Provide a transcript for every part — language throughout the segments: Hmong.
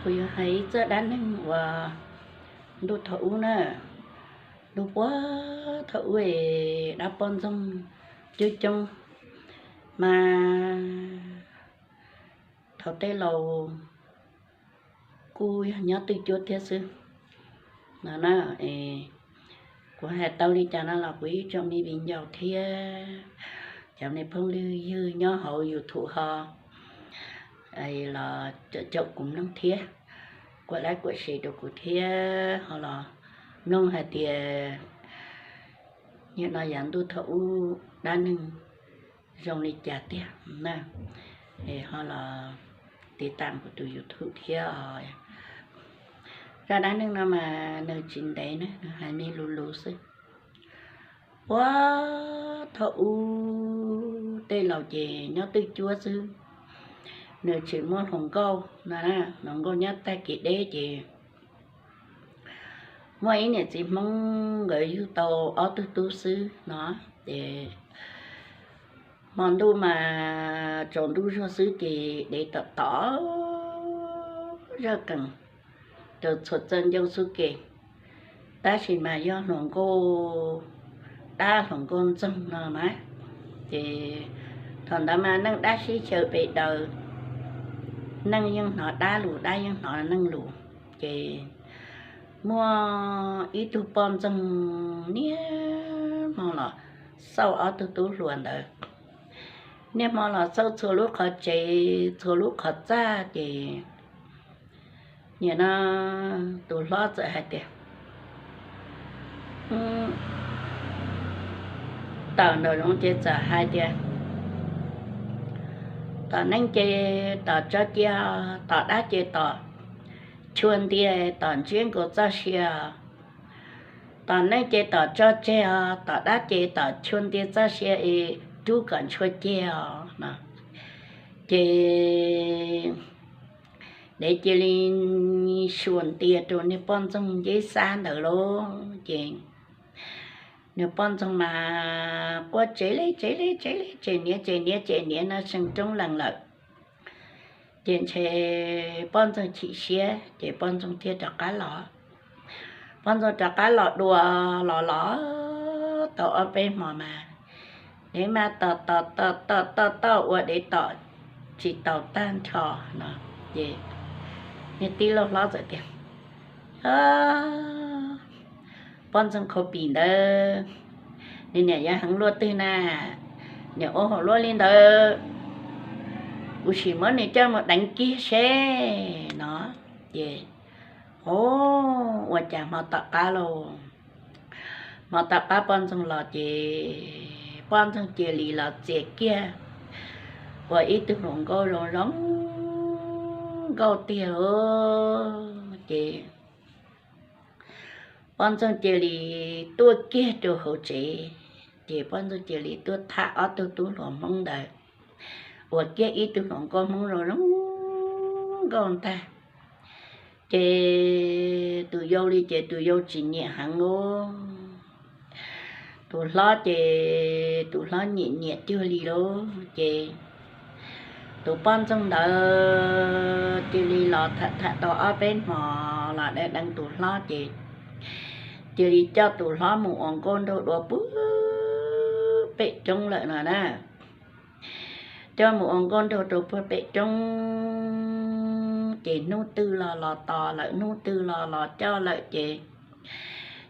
Kuv yuav hais ib txoj dab neeg uas ntuj thaum ub na, ntuj puag thaum ub es dab poj ntxoog coob coob mas thaum tej laus kuj yog nyob twj cuab thiab xwb no na. Kuv hais tau li cas no los kuv ib tsoom me viv ncaus thiab cov me phooj ywg nyob hauv YouTube ho los caum kuv mloog thiab, kuam like kuam share rau kuv thiab ho los mloog hais tias nim no yav ntuj thaum ub dab neeg zoo li cas tiag na. Es ho los tiv tam kuv tus YouTube thiab. Zaj dab neeg no mas nws tsis ntev na, nws hais me lus lus xwb. Puag thaum ub tej laus ces nyob twj cuab xwb, nws tsis muaj hluas nkauj no, hluas nkauj nyob tag kev deb ces muaj ib niam txiv Hmoob nkawd yug tau ob tug tub xwb no. Ces hmo ntuj mas tsaus ntuj zuag xwb ces dev tom tom zaj kees rau txhua txoj ncauj xub ke, tab sis mas yog hluas nkauj dab hluas nkauj ntxoog no na. Ces thaum ntawd mas neej dab sib xyaw pes daws, neej yeej hnov dab lus, dab yeej hnov neej lus. Ces muaj ib tug poj ntxoog niaj hmo los xauj ob tug tub hluas ntawd, niaj hmo los xauj txhua lub qhov tsev txhua lub qhov txaj ces nim no tus hlob txawm hais tias, tawm nraum zoov ces txawm hais tias, tom neej ces tom tso cia, tom dab ces tom chua ntia, tom ntsiab nkaus txoj sia. Tom neej ces tom tso tseg os, tom dab ces tom chua ntia txoj sia es rub kom ntshua ceg os no. Ces dev cia li suas ntia rau niag poj ntxoog nceb xab ntawd lauj. Ces niag poj ntxoog mas quaj tsev li tsev li tsev li tsev niav tsev niav tsev niav no seem roob lees lawm. Ces ntshe poj ntxoog chim siab ces poj ntxoog thiaj rov qab los. Poj ntxoog rov qab los dua los los tau ob peb hmo mas dev mas tom tom tom tom tom tom ua dev tom tsis tau tag nrho no. Ces niag tij laug hlob txawm tias, poj ntxoog khau pim ntawd, nws niam yog heev luaj twg na, niam ua hauv luaj li ntawd, kuv sim muab nws coj mus deev kiag seb no. Ces ua cas hmo tom qab lauj, hmo tom qab poj ntxoog los ces poj ntxoog cia li los txias kiag ua ib tug hluas nkauj zoo zoo nkauj tiag lauj. Ces poj ntxoog cia li tuaj kiag rau hauv tsev, ces poj ntxoog cia li tuaj tham ob tug tub hluas Hmoob ntawd ua kiag ib tug hluas nkauj Hmoob zoo zoo nkauj ntag. Ces tus yau li ces tus yau tsis nyiam heev lauj, tus hlob ces tus hlob nyiam nyiam cuag li lauj. Ces tus poj ntxoog ntawd cia li los tham tham tau ob peb hmo los deev deev tus hlob ces cia li coj tus hlob mus ua nkauj nraug dua puag pem roob lawm no na. Coj mus ua nkauj nraug rau puag pem roob ces hnub twg los los tos lawm, hnub twg los los coj lawm ces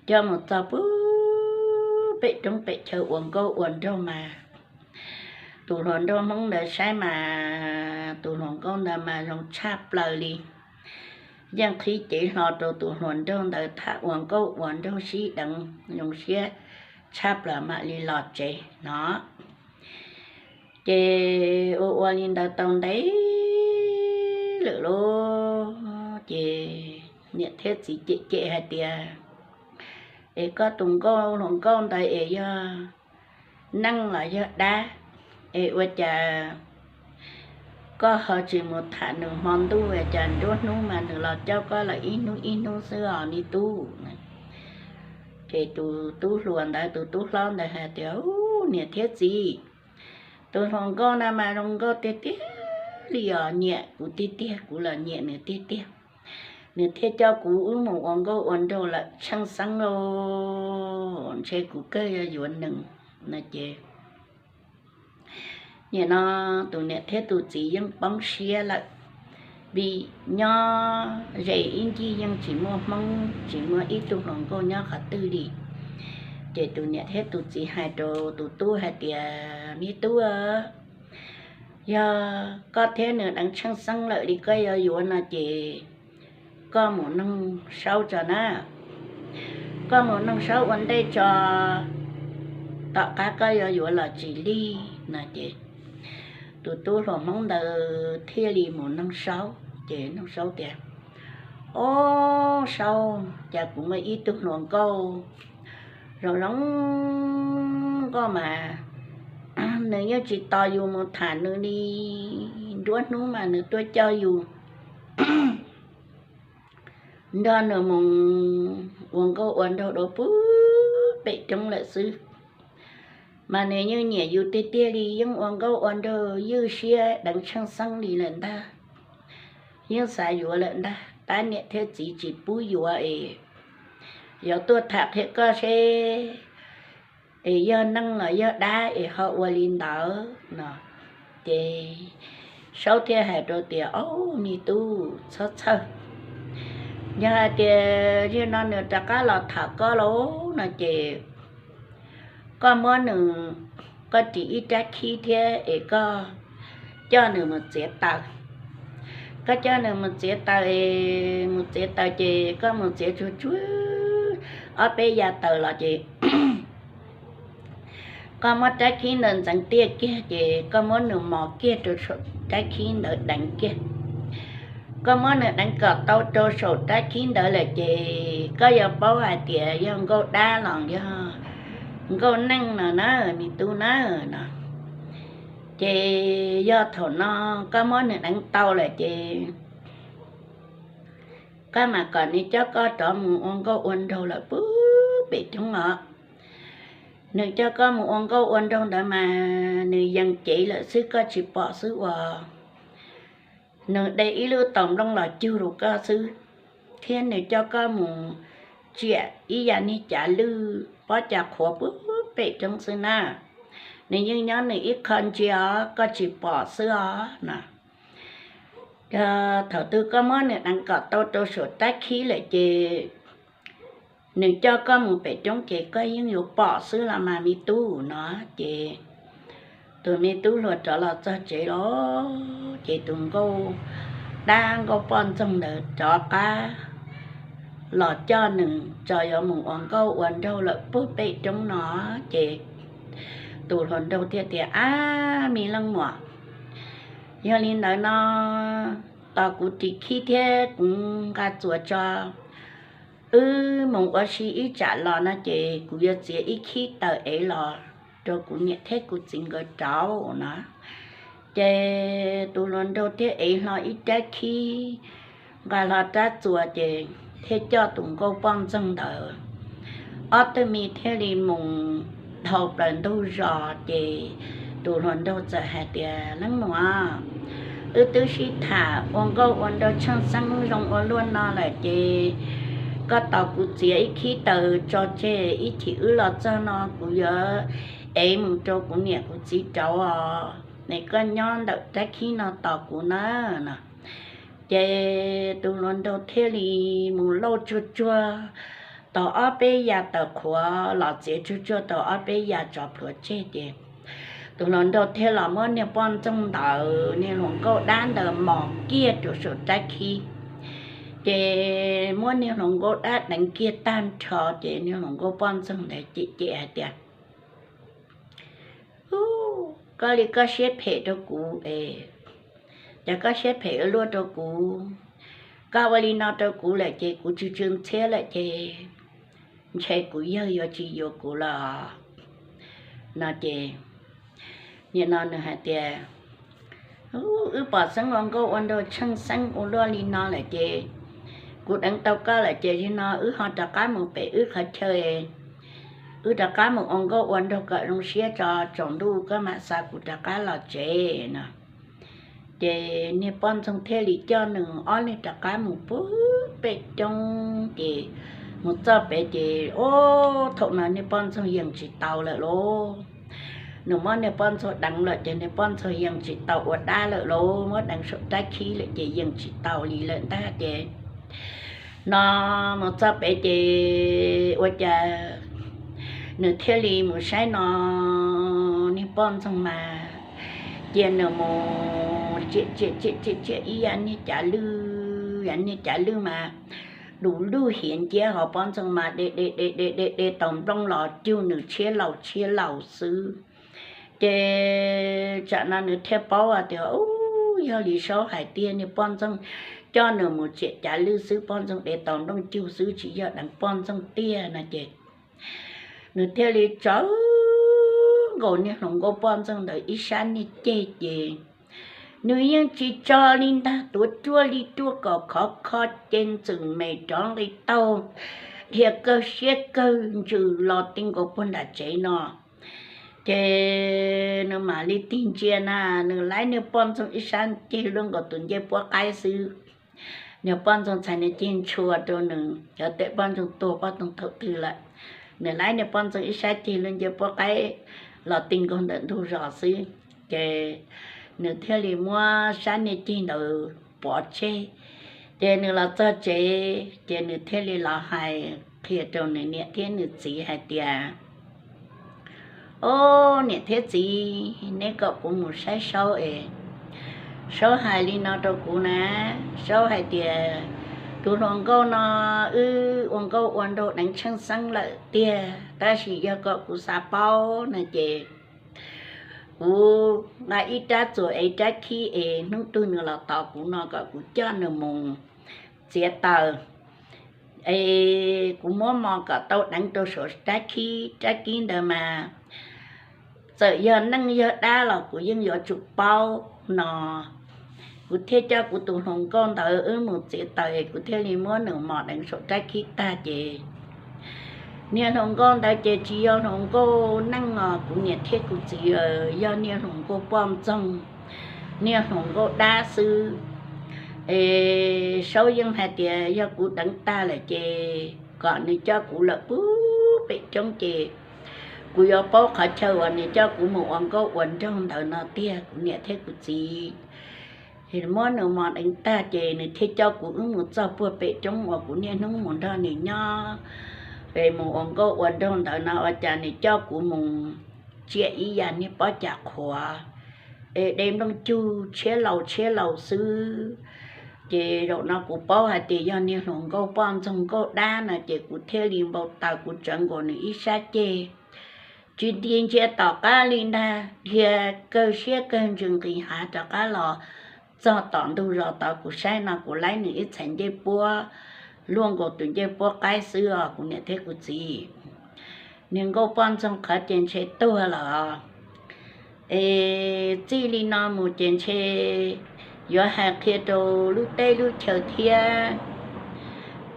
coj mus txog puag pem roob pem chaw ua nkauj ua nraug mas tus hluas nraug Hmoob ntawd saib mas tus hluas nkauj ntawd mas zoo tshaj plaws li. Yeej qhib cev hlo rau tus hluas nraug ntawd tham ua nkauj ua nraug sib deev zoo siab tshaj plaws mam li los tsev no. Ces ua ua li ntawd tau ntev lawm lauj, ces niam thiab txiv cem cem hais tias, es koj tus nkauj hluas nkauj ntawd es yog neeg los yog dab, es ua cas koj ho tsis mus tham nws hmo ntuj, ua cas nruab hnub mas nws los coj koj lawm ib hnub ib hnub xwb os me tub? Ces tus tub hluas ntawd, tus tub hlob ntawd hais tias, niam thiab txiv, tus hluas nkauj no mas zoo nkauj tiag tiag li os, nyiam kuv tiag tiag, kuv los nyiam nws tiag tiag. nws thiaj coj kuv wb mus ua nkauj ua nraug lawm tsheej xeeb lauj, ntshe kuv kawg yuav yuav nws no ces nim no tus niam thiab tus txiv yeej poob siab lawm, vim nyob ze ib ncig yeej tsis muaj Hmoob tsis muaj ib tug hluas nkauj nyob qhov twg li. Ces tus niam thiab tus txiv hais rau tus tub hais tias, Me tub, yog koj thiab nws deev tsheej xeeb lawm li koj yuav yuav no ces koj mus noog Saub tso na, koj mus noog Saub ua ntej tso, tom qab koj yuav yuav los tsis lig no ces tus tub hluas Hmoob ntawd thiaj li mus noog Saub ces noog Saub tias, Ob Saub, cas kuv muaj ib tug hluas nkauj zoo zoo nkauj mas nws yeej tsis tos yus mus tham nws li, nruab hnub mas nws tuaj coj yus nrog nws mus ua nkauj ua nraug dua puag pem roob lawm xwb. Mas nws yeej nyiam yus tiag tiag li, yeej ua nkauj ua nraug ywj siab deev tsheej xeeb li lawm ntag, yeej xav yuav lawm ntag, tab niam thiab txiv tsis pub yuav es yuav tuaj tham qhia koj seb es yog neeg los yog dab es ho ua li ntawd no. Ces Saub thiaj hais rau tias, Ob, me tub, txhob txhawj, yog hais tias zaum no nws rov qab los tham koj lauj no ces koj muab nws, koj ris ib rab khib thiab es koj coj nws mus txiav taws. Koj coj nws mus txiav taws es mus txiav taws ces koj mus txiav tsuag tsuag ob peb yav taws los ces koj muab rab khib ntawd ntxeev tiaj kiag ces koj muab nws mos kiag rau saum rab khib ntawd deev kiag. Koj muab nws deev kom tau rau saum rab khib ntawd lawm ces koj yuav paub hais tias yog nkauj dab los yog nkauj neej no na, me tub na no. Ces yog thaum no koj muab nws deev tau lawm ces koj mam kom nws coj koj rov mus ua nkauj ua nraug lawm puag pem roob os. Nws coj koj mus ua nkauj ua nraug ntawd mas nws yees cev lawm xwb, koj tsis pom xwb uas nws de ib lub taus nplooj los cug rau koj xwb, thiab nws coj koj mus tsiam ib yam niag cav lwj pob cas qhuav puag pem roob xwb na. Nws yeej nyob nws ib qho ntsia os, koj tsis pom xwb os no. Thaum twg koj muab nws deev kom tau rau saum rab khib lawm ces nws coj koj mus pem roob ces koj yeej yuav pom xwb los mas me tub no. Ces tus me tub hluas rov los txog tsev los ces tus nkauj dab nkauj poj ntxoog ntawd rov qab los coj nws tso yuav mus ua nkauj ua nraug lawm puag pem roob no. Ces tus hluas nraug thiaj tias, Ab, me leej muam, yog li ntawd no tos kuv ris khib thiab kuv nqa txuas tso, wb mus ua si ib tsam los no ces kuv yuav txiav ib khib taws ev los rau kuv niam thiab kuv txiv nkawd rauv no. Ces tus hluas nraug thiaj ev hlo ib rab khib, nqa hlo rab txuas ces thiaj coj tus nkauj poj ntxoog ntawd ob tug me thiaj li mus dhau plaws ntug zos. Ces tus hluas nraug txawm hais tias, Leej muam, wb twb sib tham ua nkauj ua nraug tsheej xeeb zoo ua luaj no lawm ces koj tos kuv txiav ib khib taws tso tseg ib chim wb los txog no kuv yuav ev mus rau kuv niam kuv txiv rauv os, es koj nyob ntawm rab khib no tos kuv na no. Ces tus hluas nraug thiaj li mus lauj tsuag tsuag tau ob peb yas taws qhuav los txiav tsuag tsuag tau ob peb yas tsov plhuav tseg ces tus hluas nraug thiaj los muab niag poj ntxoog ntawd, niag hluas nkauj dab ntawd mos kiag rau saum rab khib. Ces muab niag hluas nkauj dab deev kiag tag nrho ces niag hluas nkauj poj ntxoog ntawd cem cem hais tias, Ub, koj li koj siab phem rau kuv es, cas koj siab phem ua luaj rau kuv? Koj ua li no rau kuv lawm ces kuv tsw tsw ntxhiab lawm ces ntshe kuv yawg yuav tsis yuav kuv los no ces nim no nws hais tias, Wb pom xeeb ua nkauj ua nraug tsheej xeeb ua luaj li no lawm ces kuv deev tau koj lawm ces zaum no wb ho rov qab mus pem wb qhov chaw, wb rov qab mus ua nkauj ua nraug kom zoo siab tso, tsaus ntuj koj mam xa kuv rov qab los tsev no. Ces niag poj ntxoog thiaj li coj nws ob leeg rov qab mus puag pem roob. Ces mus txog pem ces, o, thaum no niag poj ntxoog yees tsis tau lawm lauj. Nws muab niag poj ntxoog deev lawm ces niag poj ntxoog yees tsis tau ua dab lawm lauj, muab deev saum rab khib lawm ces yees tsis tau li lawm ntag. Ces no mus txog pem ces ua cas nws thiaj li mus saib no, niag poj ntxoog mas cia nws mus tsiam tsiam tsiam tsiam tsiam ib yam niag cav lwj, yam niag cav lwj mas du lug hiav nciab, ho poj ntxoog mas de de de de de de tau nplooj los cug nws tshiab laus tshiab laus xwb. Ces tsam no nws thiaj paub tias, u, yog li Saub hais tiag, niag poj ntxoog coj nws mus tsiam cav lwj xwb, poj ntxoog de tau nplooj cug xwb, tsis yog deev poj ntxoog tiag no ces nws thiaj li tsawv nkaus niag hluas nkauj poj ntxoog ntawd ib sab niag ceg ces nws yeej tsis tso li ntag, tuav ruaj li ruaj kom khov kho, ces ntxwm me rov nqis taug, dhia kawg siab kawg ntsws los ti nkaus puag nram tsev no. Ces nws mam li tig ntsia na, nws laib niag poj ntxoog ib sab ceg luaj nkaus tus ncej puab qaib xwb. Niag poj ntxoog txhais niag ceg ntshua rau nws, cov tej poj ntxoog tuag poj ntxoog thaum twg lawm. Nws laib niag poj ntxoog ib sab ceg luaj ncej puab qaib los ti nkaus ntawm ntug zos xwb. Ces nws thiaj li muab sab niag ceg ntawd pov tseg. Ces nws los txog tsev ces nws thiaj li los hais qhia rau nws niam thiab nws txiv hais tias, o, niam thiab txiv, neb kom kuv mus saib Saub es, Saub hais li no rau kuv na, Saub hais tias tus hluas nkauj no wb ua nkauj ua nraug deev tsheej xeeb lawm tiag, tab sis yog kom kuv xav paub no ces kuv nqa ib rab txuas es rab khib es hnub twg nws los tos kuv no kom kuv coj nws mus txiav taws es kuv muab mos kom tau deev rau saum rab khib, rab khib ntawd mas txawm yog neeg yog dab los kuv yeej yuav tsum paub no. Kuv thiaj coj kuv tus hluas nkauj ntawd wb mus txiav taws es kuv thiaj li muab nws mos deev saum rab khib tag ces niag hluas nkauj ntawd ces tsis yog hluas nkauj neeg os kuv niam thiab kuv txiv, yog niag hluas nkauj poj ntxoog, niag hluas nkauj dab xwb. Es Saub yeej hais tias yog kuv deev tag lawm ces kom nws coj kuv lawm puag pem roob ces kuv yuav paub qhov chaw uas nws coj kuv mus ua nkauj ua nraug ntawd no tiag kuv niam thiab kuv txiv. Muab nws mos deev tag ces nws thiaj coj kuv wb mus txog puag pem roob uas kuv niaj hnub mus nrog nws nyob es mus ua nkauj ua nraug ntawd no ua cas nws coj kuv mus tsiam ib yam niag pob cas qhuav es de nplooj cug tshiab laus tshiab laus xwb. Ces zaum no kuv paub hais tias yog niag hluas nkauj poj ntxoog nkauj dab no ces kuv thiaj li npau taws kuv tsawv nkaus nws ib sab ceg tsis nti ntsia tom qab li ntag, dhia kawg siab kawg ntsws nqis hav rov qab los txog tom ntug zos tod kuv saib no kuv laib nws ib txhais ncej puab luaj nkaus tus ncej puab qaib xwb os kuv niam thiab kuv txiv. Niag nkauj poj ntxoog qhov ces ntshe tuag lawm os. Es txij li no mus ces ntshe yuav hais qhia rau lub teb lub chaw thiab.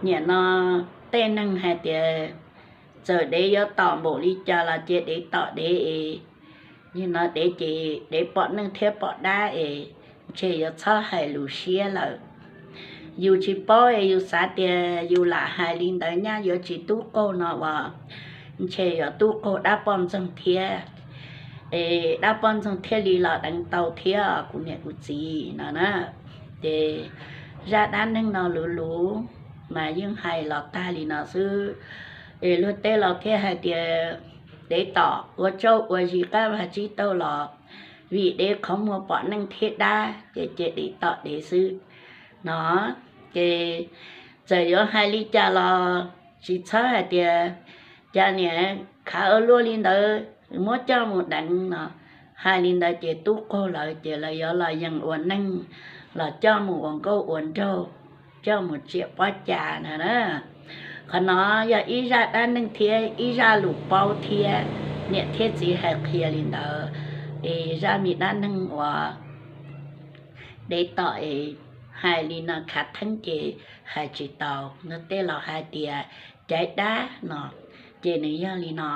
Nim no tej neeg hais tias txawm dev yuav tom npaum li cas los cia dev tom dev es, nim no dev ces dev pom neeg thiab pom dab es ntshe yuav txhob hais lus siab lawm. Yus tsis paub es yus xav tias yus lam hais li ntawd nyab yuav tsis tub qaug no uas ntshe yuav tub qaug dab poj ntxoog thiab. Es dab poj ntxoog thiaj li los deev tau thiab kuv niam kuv txiv no na. Ces zaj dab neeg no luv luv mas yeej hais los tag li no xwb. Es luag tej laus thiaj hais tias dev tom ua tsauj ua zis qab vag tsib taug los vim dev qhov muag pom neeg thiab dab ces cia dev tom dev xwb no. Ces txawm yuav hais li cas los tsis txhob hais tias cas niam khav ua luaj li ntawd muab coj mus deev no. Hais li ntawd ces tub qaug lawv ces lawv yuav los yees ua neeg los coj mus ua nkauj ua nraug, coj mus tsiam pob cas na. Qhov no yog ib zaj dab neeg thiab ib zaj lus paub thiab niam thiab txiv hais qhia li ntawd. Es zaj me dab neeg uas dev tom es hais li no khav theeb ces hais tsis tau. Luag tej laus hais tias caiv dab no, ces nws yog li no.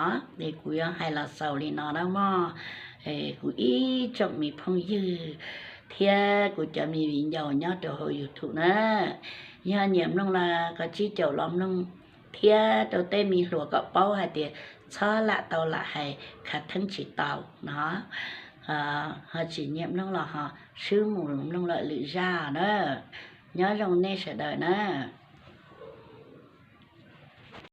Es kuv yuav hais los xaus li no na mog. Kuv ib tsoom me phooj ywg, thiab kuv cov me viv ncaus nyob rau hauv YouTube na, yog nyiam mloog los koj tsib caum los mloog, thiab rau tej me hluas kom paub hais tias txhob lam tau lam hais khav theeb tsis tau no, ho tsis nyiam mloog los ho swb mus mloog lawm lwm zaj na. Nyob zoo nej sawv daws na.